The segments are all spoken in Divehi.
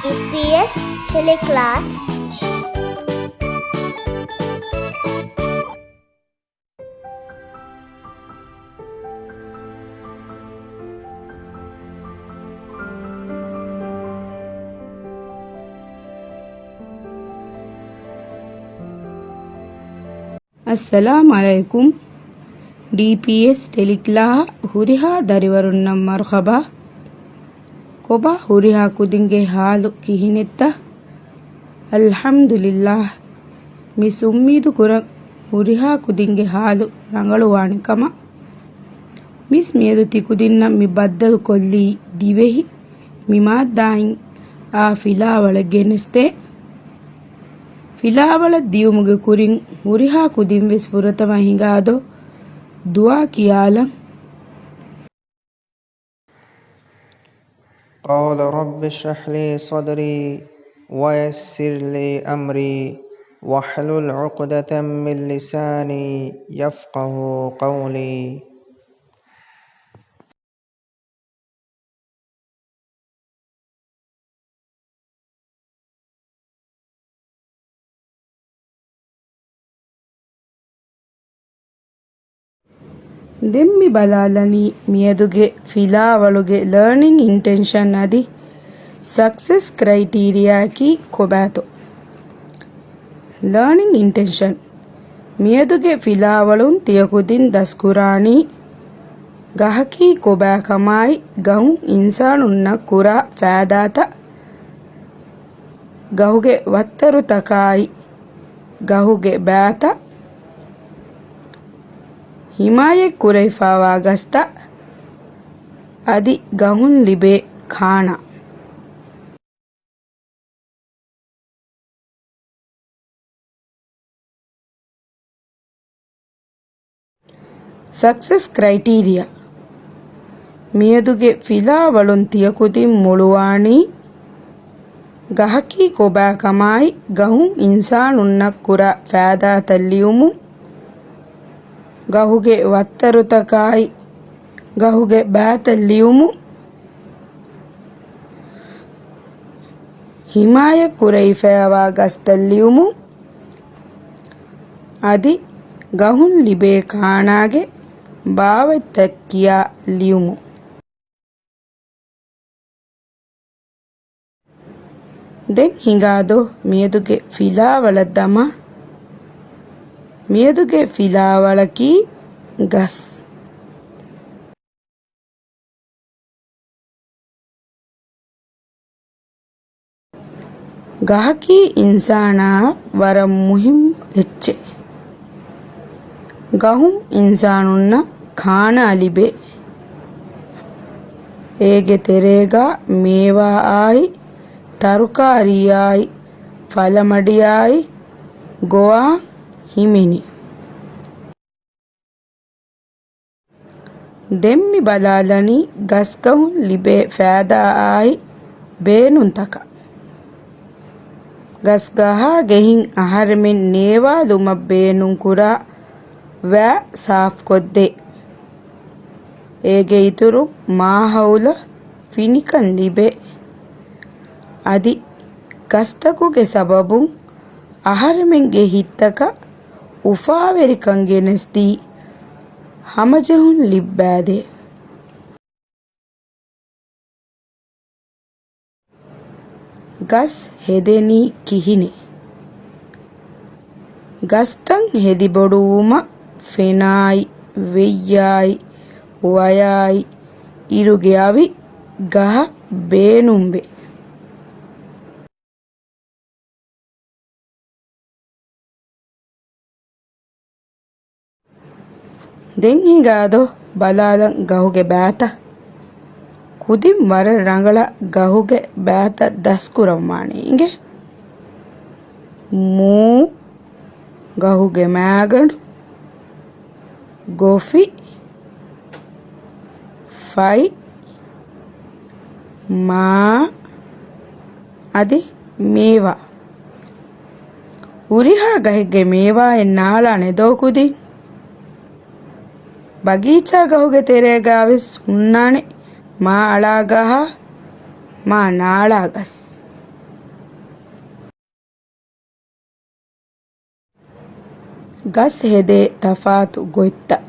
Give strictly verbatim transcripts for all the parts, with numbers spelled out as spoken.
ޑީޕީއެސް ޓެލެކްލާސް. އައްސަލާމް ޢަލައިކުމް. ޑީޕީއެސް ޓެލެކްލާހަށް ހުރިހާ ދަރިވަރުންނަށް މަރުޙަބާ. ކޮބާ ހުރިހާ ކުދިންގެ ޙާލު ކިހިނެއްތަ؟ އަލްޙަމްދުލިއްލާހް. މިސް އުއްމީދު ކުރަން ހުރިހާ ކުދިންގެ ޙާލު ރަނގަޅުވާނެ ކަމަށް. މިސް މިއަދު ތިކުދިންނަށް މި ބައްދަލުކޮށްލީ ދިވެހި މި މާއްދާއިން އާ ފިލާވަޅެއް ގެނެސްދޭން. ފިލާވަޅަށް ދިޔުމުގެ ކުރިން ހުރިހާ ކުދިން ވެސް ފުރަތަމަ ހިނގާދޯ ދުޢާ ކިޔާލަން. قال رب اشرح لي صدري ويسر لي أمري واحلل عقدة من لساني يفقه قولي. ދެން މި ބަލާލަނީ މިއަދުގެ ފިލާވަޅުގެ ލަރނިން އިންޓެންޝަން އަދި ސަކްސެސް ކްރައިޓީރިއާއަކީ ކޮބާތޯ؟ ލަރނިން އިންޓެންޝަން. މިއަދުގެ ފިލާވަޅުން ތިޔަކުދިން ދަސްކުރާނީ ގަހަކީ ކޮބާކަމާއި، ގަހުން އިންސާނުންނަށް ކުރާ ފައިދާތައް، ގަހުގެ ވައްތަރުތަކާއި، ގަހުގެ ބައިތައް، ހިމާޔަތް ކުރެވިފައިވާ ގަސްތައް، އަދި ގަހުން ލިބޭ ކާނާ. ސަކްސެސް ކްރައިޓީރިއާ. މިއަދުގެ ފިލާވަޅުން ތިޔަކުދިން މޮޅުވާނީ ގަހަކީ ކޮބާކަމާއި، ގަހުން އިންސާނުންނަށް ކުރާ ފައިދާތައް ލިޔުމުން، ގަހުގެ ވައްތަރުތަކާއި، ގަހުގެ ބައިތައް ލިޔުމުން، ހިމާޔަތް ކުރެވިފައިވާ ގަސްތައް ލިޔުމުން، އަދި ގަހުން ލިބޭ ކާނާގެ ބާވަތްތައް ކިޔާ ލިޔުމުން. ދެން ހިނގާދޯ މިއަދުގެ ފިލާވަޅަށް ދަމާ. މިއަދުގެ ފިލާވަޅަކީ ގަސް. ގަހަކީ އިންސާނާއަށް ވަރަށް މުހިއްމު އެއްޗެއް. ގަހުން އިންސާނުންނަށް ކާނާ ލިބޭ. އޭގެ ތެރޭގަ މޭވާއާއި، ތަރުކާރީއާއި، ފަލަމަޑިއާއި، ގޮވާ ހިމެނޭ. ދެން މި ބަލާލަނީ ގަސްގަހުން ލިބޭ ފައިދާއާއި ބޭނުންތަކަށް. ގަސްގަހާ ގެހިން އަހަރެމެން ނޭވާލުމަށް ބޭނުންކުރާ ވައި ސާފުކޮށްދޭ. އޭގެ އިތުރުން މާހައުލަށް ފިނިކަން ލިބޭ. އަދި ގަސްތަކުގެ ސަބަބުން އަހަރެމެންގެ ހިތްތަކަށް އުފާވެރިކަން ގެނެސްދީ، ހަމަޖެހުން ލިއްބައިދޭ. ގަސް ހެދެނީ ކިހިނެއް؟ ގަސްތައް ހެދިބޮޑުވުމަށް ފެނާއި، ވެއްޔާއި، ވަޔާއި، އިރުގެ އަވި ގަހަށް ބޭނުންވޭ. ދެން ހިނގާދޯ ބަލާލަން ގަހުގެ ބައިތައް. ކުދިން ވަރަށް ރަނގަޅަށް ގަހުގެ ބައިތައް ދަސްކުރަންވާނެ އިނގޭ. މޫ، ގަހުގެ މާގަނޑު، ގޮފި، ފަތް، މާ، އަދި މޭވާ. ހުރިހާ ގަހެއްގެ މޭވާއެއް ނާޅާނެ ދޯ ކުދިން؟ ބަގީޗާ ގަހުގެ ތެރޭގަވެސް ހުންނާނެ މާ އަޅާ ގަހާ، މާ ނާޅާ ގަސް. ގަސް ހެދޭ ތަފާތު ގޮތްތައް.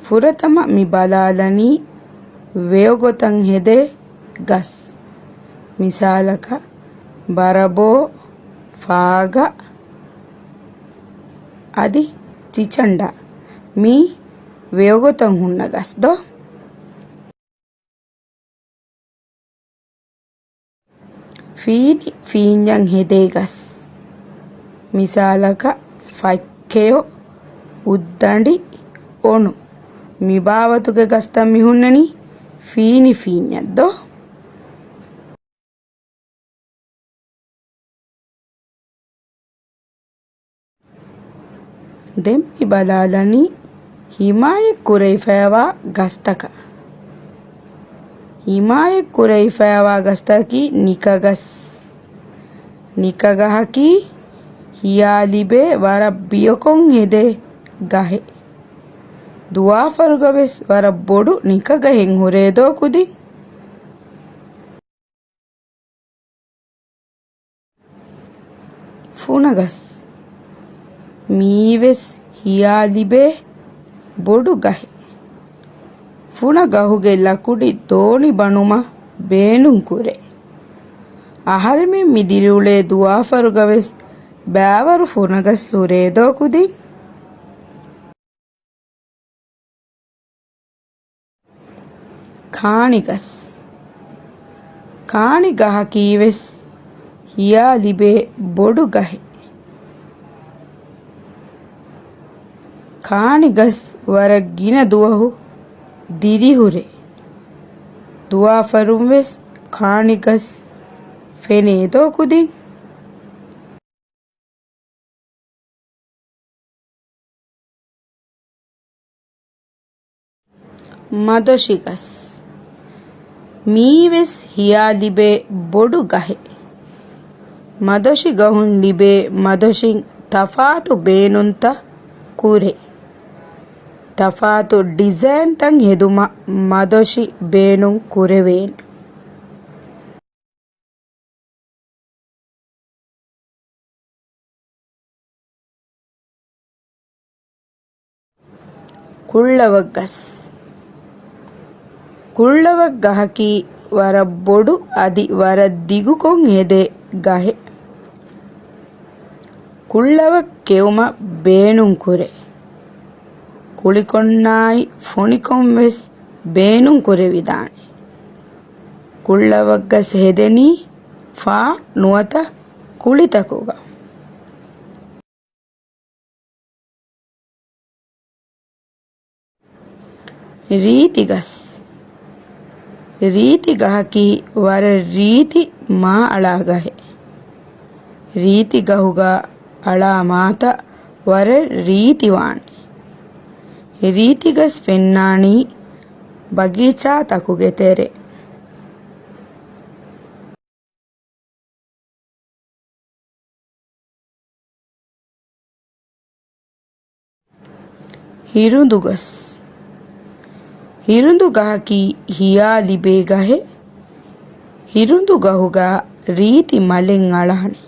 ފުރަތަމަ މި ބަލާލަނީ ވެޔޮގޮތަށް ހެދޭ ގަސް. މިސާލަކަށް، ބަރަބޯ، ފާގަ، އަދި ޗިޗަންޑާ. މީ ވެޔޮގޮތަށް ހުންނަ ގަސް ދޯ؟ ފީނި ފީންޏަށް ހެދޭ ގަސް. މިސާލަކަށް، ފަތްކެޔޮ، އުއްދަނޑި، އޮނު. މި ބާވަތުގެ ގަސްތައް މި ހުންނަނީ ފީނި ފީންޏަށް ދޯ؟ ދެން މި ބަލާލަނީ ހިމާޔަތް ކުރެވިފައިވާ ގަސްތަކަށް. ހިމާޔަތް ކުރެވިފައިވާ ގަސްތަކަކީ ނިކަގަސް. ނިކަގަހަކީ ހިޔާ ލިބޭ ވަރަށް ބިޔޮކޮށް ހެދޭ ގަހެއް. ދުވާފަރުގަ ވެސް ވަރަށް ބޮޑު ނިކަގަހެއް ހުރޭ ދޯ ކުދިން؟ ފުނަގަސް. މީވެސް ހިޔާ ލިބޭ ބޮޑު ގަހެއް. ފުނަ ގަހުގެ ލަކުޑި ދޯނި ބަނުމަށް ބޭނުން ކުރޭ. އަހަރެމެން މި ދިރިއުޅޭ ދުވާފަރުގަ ވެސް ބައިވަރު ފުނަގަސް ހުރޭ ދޯ ކުދިން؟ ކާނިގަސް. ކާނި ގަހަކީ ވެސް ހިޔާ ލިބޭ ބޮޑު ގަހެއް. ކާނިގަސް ވަރަށް ގިނަ ދުވަހު ދިރިހުރޭ. ދުވާފަރުން ވެސް ކާނިގަސް ފެނޭ ދޯ ކުދިން؟ މަދޮށިގަސް. މީވެސް ހިޔާ ލިބޭ ބޮޑު ގަހެއް. މަދޮށި ގަހުން ލިބޭ މަދޮށިން ތަފާތު ބޭނުންތައް ކުރޭ. ތަފާތު ޑިޒައިންތައް ހެދުމަށް މަދޮށި ބޭނުން ކުރެވޭނެ. ކުއްޅަވަށް ގަސް. ކުއްޅަވަށް ގަހަކީ ވަރަށް ބޮޑު އަދި ވަރަށް ދިގުކޮށް ހެދޭ ގަހެއް. ކުއްޅަވަށް ކެއުމަށް ބޭނުން ކުރޭ. ކުޅިކޮންނާއި ފޮނިކޮން ވެސް ބޭނުން ކުރެވިދާނެ. ކުއްޅަވަށް ގަސް ހެދެނީ ފާ ނުވަތަ ކުޅިތަކުގަ. ރީތި ގަސް. ރީތި ގަހަކީ ވަރަށް ރީތި މާ އަޅާ ގަހެއް. ރީތި ގަހުގަ އަޅާ މާތައް ވަރަށް ރީތިވާނެ. ރީތި ގަސް ފެންނާނީ ބަގީޗާ ތަކުގެ ތެރޭ. ހިރުނދު ގަސް. ހިރުނދު ގަހަކީ ހިޔާ ލިބޭ ގަހެއް. ހިރުނދު ގަހުގަ ރީތި މަލެއް އަޅާނެ.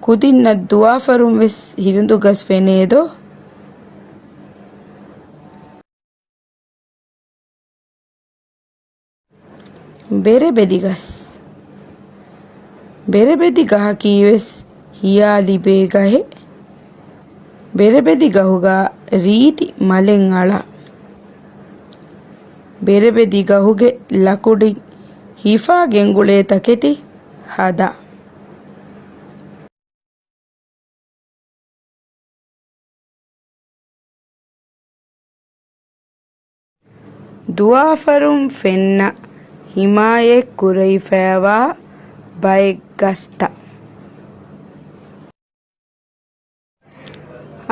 ކުދިންނަށް ދުވާފަރުން ވެސް ހިރުނދު ގަސް ފެނޭ ދޯ؟ ބެރެބެދި ގަސް. ބެރެބެދި ގަހަކީ ވެސް ހިޔާ ލިބޭ ގަހެއް. ބެރެބެދި ގަހުގަ ރީތި މަލެއް އަޅާ. ބެރެބެދި ގަހުގެ ލަކުޑިން ހިފާ ގެންގުޅޭ ތަކެތި ހަދާ. ދުވާފަރުން ފެންނަ ހިމާޔަތް ކުރެވިފައިވާ ބައެއް ގަސްތައް.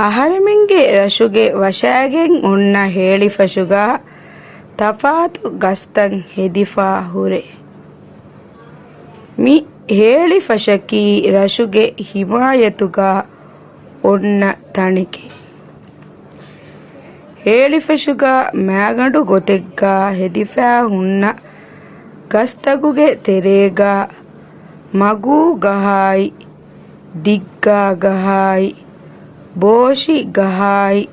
އަހަރެމެންގެ ރަށުގެ ވަށައިގެން އޮންނަ ހޭޅިފަށުގަ ތަފާތު ގަސްތައް ހެދިފަ ހުރޭ. މި ހޭޅިފަށަކީ ރަށުގެ ހިމާޔަތުގަ އޮންނަ ތަނެކޭ. ހޭޅިފަށުގަ މައިގަނޑު ގޮތެއްގަ ހެދިފަ ހުންނަ ގަސްތަކުގެ ތެރޭގަ މަގޫ ގަހާއި ދިއްގާ ގަހާއި، ބޯށި ގަހާއި،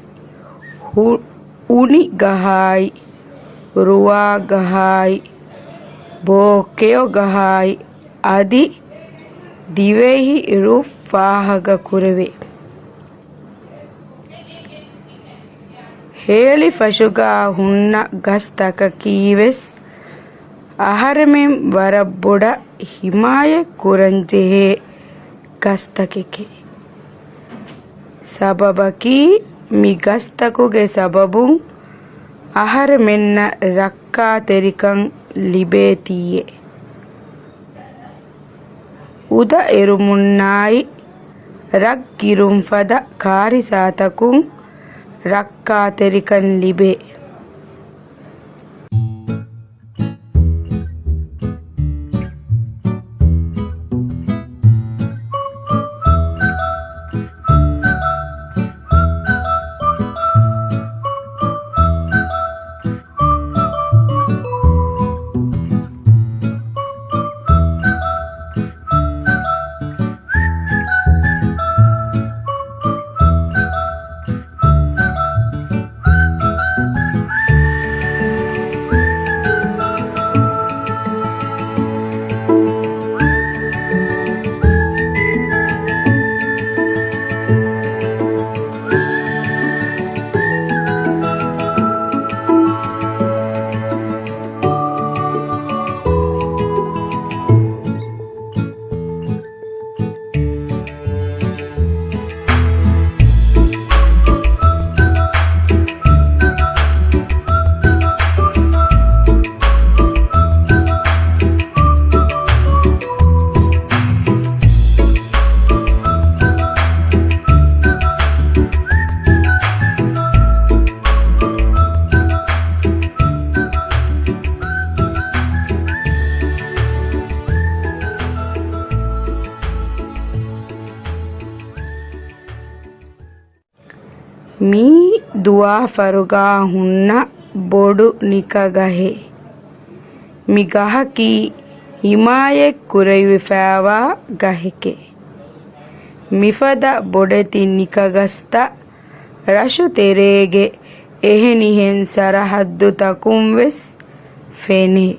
ހު-، އުނި ގަހާއި، ރުވާ ގަހާއި، ބޯކެޔޮ ގަހާއި އަދި ދިވެހި ރުއް ފާހަގަ ކުރެވޭ. ހޭޅިފަށުގާ ހުންނަ ގަސްތަކަކީވެސް އަހަރެމެން ވަރަށް ބޮޑަށް ހިމާޔަތް ކުރަންޖެހޭ ގަސްތަކެކޭ. ސަބަބަކީ މި ގަސްތަކުގެ ސަބަބުން އަހަރެމެންނަށް ރައްކާތެރިކަން ލިބޭތީއޭ. އުދަ އެރުމުންނާއި ރަށް ގިރުން ފަދަ ކާރިސާތަކުން ރައްކާތެރިކަން ލިބޭ. މީ ދުވާފަރުގާ ހުންނަ ބޮޑު ނިކަގަހެއް. މި ގަހަކީ ހިމާޔަތް ކުރެވިފައިވާ ގަހެކޭ. މިފަދަ ބޮޑެތި ނިކަގަސްތައް ރަށު ތެރޭގެ އެހެނިހެން ސަރަހައްދުތަކުން ވެސް ފެނޭ.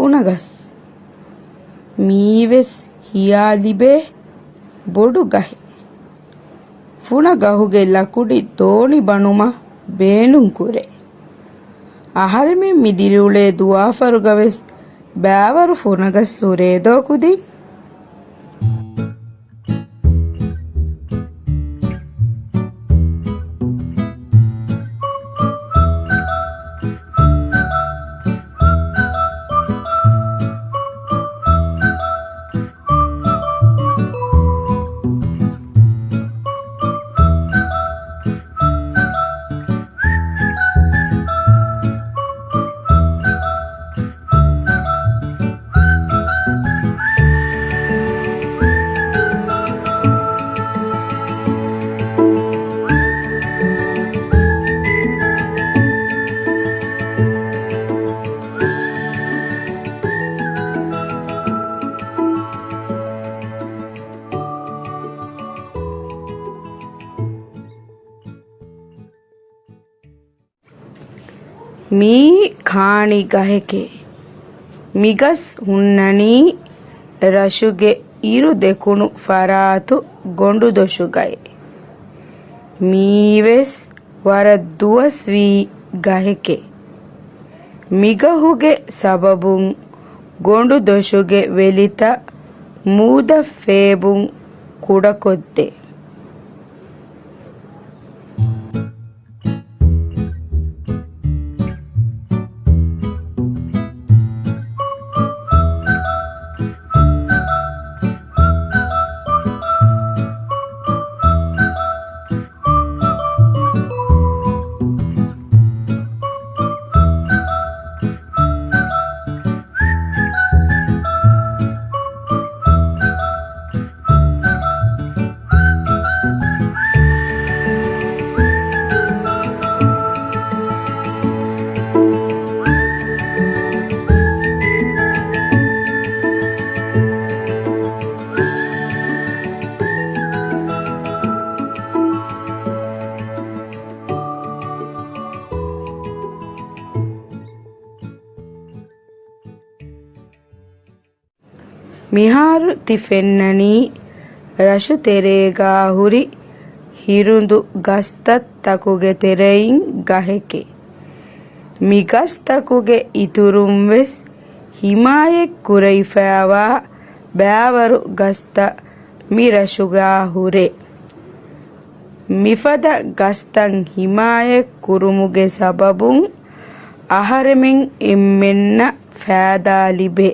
ފުނަގަސް. މިއީވެސް ހިޔާ ލިބޭ ބޮޑު ގަހެއް. ފުނަ ގަހުގެ ލަކުޑި ދޯނި ބަނުމަށް ބޭނުން ކުރޭ. އަހަރެމެން މި ދިރިއުޅޭ ދުވާފަރުގަވެސް ބައިވަރު ފުނަގަސް ހުރޭދޯ ކުދިން؟ މިއީ ކާނި ގަހެކޭ. މިގަސް ހުންނަނީ ރަށުގެ އިރު ދެކުނު ފަރާތު ގޮނޑުދޮށުގައޭ. މިއީވެސް ވަރަށް ދުވަސްވީ ގަހެކޭ. މިގަހުގެ ސަބަބުން ގޮނޑުދޮށުގެ ވެލިތައް މޫދަށް ފޭބުން ކުޑަކޮށްދޭ. މިހާރު ތި ފެންނަނީ ރަށު ތެރޭގާ ހުރި ހިރުނދު ގަސްތައް ތަކުގެ ތެރެއިން ގަހެކޭ. މި ގަސްތަކުގެ އިތުރުން ވެސް ހިމާޔަތް ކުރެވިފައިވާ ބައިވަރު ގަސްތައް މި ރަށުގާ ހުރޭ. މިފަދަ ގަސްތައް ހިމާޔަތް ކުރުމުގެ ސަބަބުން އަހަރެމެން އެންމެންނަށް ފައިދާ ލިބޭ.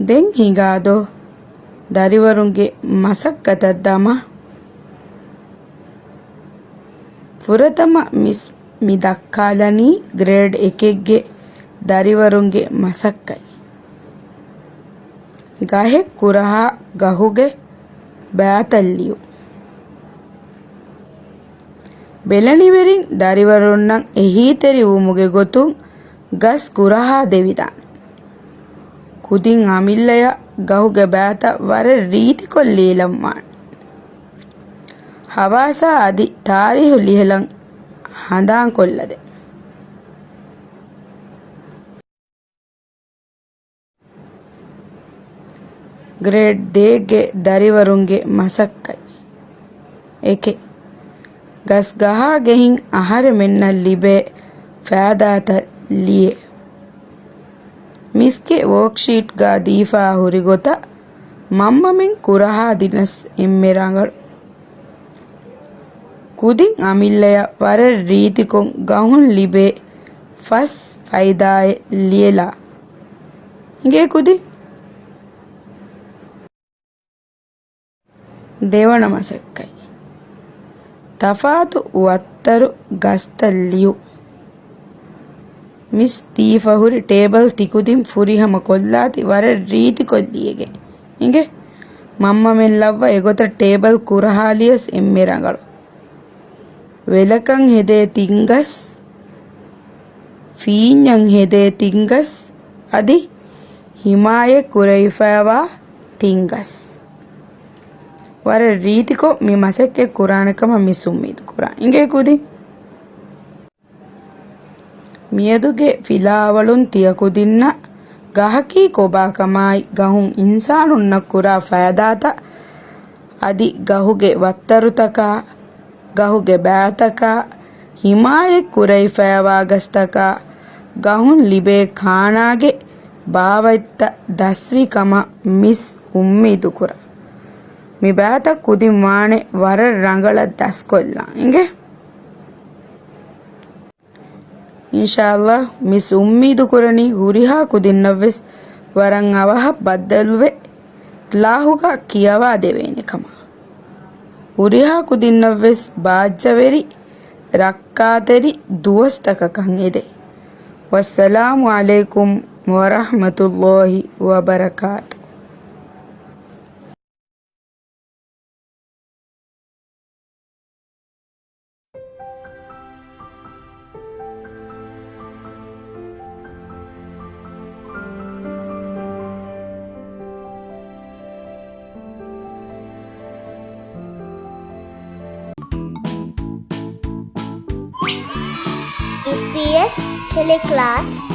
ދެން ހިނގާދޯ ދަރިވަރުންގެ މަސައްކަތަށް ދަމާ. ފުރަތަމަ މިސް މި ދައްކާލަނީ ގްރޭޑް އެކެއްގެ ދަރިވަރުންގެ މަސައްކަތް. ގަހެއް ކުރަހާ ގަހުގެ ބައިތައް ލިޔުން. ބެލެނިވެރިން ދަރިވަރުންނަށް އެހީތެރިވުމުގެ ގޮތުން ގަސް ކުރަހާ ދެވިދާނެ. ކުދިން އަމިއްލަޔަށް ގަހުގެ ބައިތައް ވަރަށް ރީތިކޮށް ލިޔެލަން ވާނެ. ހަވާސާ އަދި ތާރީހު ލިޔެލަން ހަނދާންކޮށްލަދޭ. ގްރޭޑް ދޭއްގެ ދަރިވަރުންގެ މަސައްކަތް. އެކެއް، ގަސް ގަހާ ގެހިން އަހަރެމެންނަށް ލިބޭ ފައިދާތައް ލިޔެ. މިސްގެ ވޯކްޝީޓްގަ ދީފާ ހުރި ގޮތަށް މަންމަމެން ކުރަހާ ދިނަސް އެންމެ ރަނގަޅު. ކުދިން އަމިއްލަޔަށް ވަރަށް ރީތިކޮށް ގަހުން ލިބޭ ފަސް ފައިދާއެއް ލިޔެލާ. އިނގޭ ކުދިން. ދެވަނަ މަސައްކަތް. ތަފާތު ވައްތަރު ގަސްތައް ލިޔުން. މިސް ދީފަ ހުރި ޓޭބަލް ތިކުދިން ފުރިހަމަ ކޮށްލާތި ވަރަށް ރީތިކޮށްލީއެގެ. އިނގޭ. މަންމަމެން ލައްވަ އެގޮތަށް ޓޭބަލް ކުރަހާލިޔަސް އެންމެ ރަނގަޅު. ވެލަކަށް ހެދޭ ތިންގަސް، ފީންޏަށް ހެދޭ ތިންގަސް، އަދި ހިމާޔަތް ކުރެވިފައިވާ ތިންގަސް. ވަރަށް ރީތިކޮށް މި މަސައްކަތް ކުރާނެ ކަމަށް މިސް އުއްމީދު ކުރާ. އިނގޭ ކުދިން. މިއަދުގެ ފިލާވަޅުން ތިޔަކުދިންނަށް ގަހަކީ ކޮބާކަމާއި، ގަހުން އިންސާނުންނަށް ކުރާ ފައިދާތައް، އަދި ގަހުގެ ވައްތަރުތަކާ، ގަހުގެ ބައިތަކާ، ހިމާޔަތް ކުރެވިފައިވާ ގަސްތަކާ، ގަހުން ލިބޭ ކާނާގެ ބާވަތްތައް ދަސްވި ކަމަށް މިސް އުއްމީދު ކުރާ. މި ބައިތައް ކުދިން ވާނެ ވަރަށް ރަނގަޅަށް ދަސްކޮށްލާ. އިނގޭ. އިންޝާﷲ، މިސް އުއްމީދު ކުރަނީ ހުރިހާ ކުދިންނަށްވެސް ވަރަށް އަވަހަށް ބައްދަލުވެ، ކްލާހުގަ ކިޔަވާ ދެވޭނެ ކަމަށް. ހުރިހާ ކުދިންނަށްވެސް ބާއްޖަވެރި، ރައްކާތެރި ދުވަސްތަކަކަށް އެދެ. ވައްސަލާމު ޢަލައިކުމް ވަރަޙްމަތުﷲ ވަބަރަކާތު. އީޕީއެސް ޓެލެކްލާސް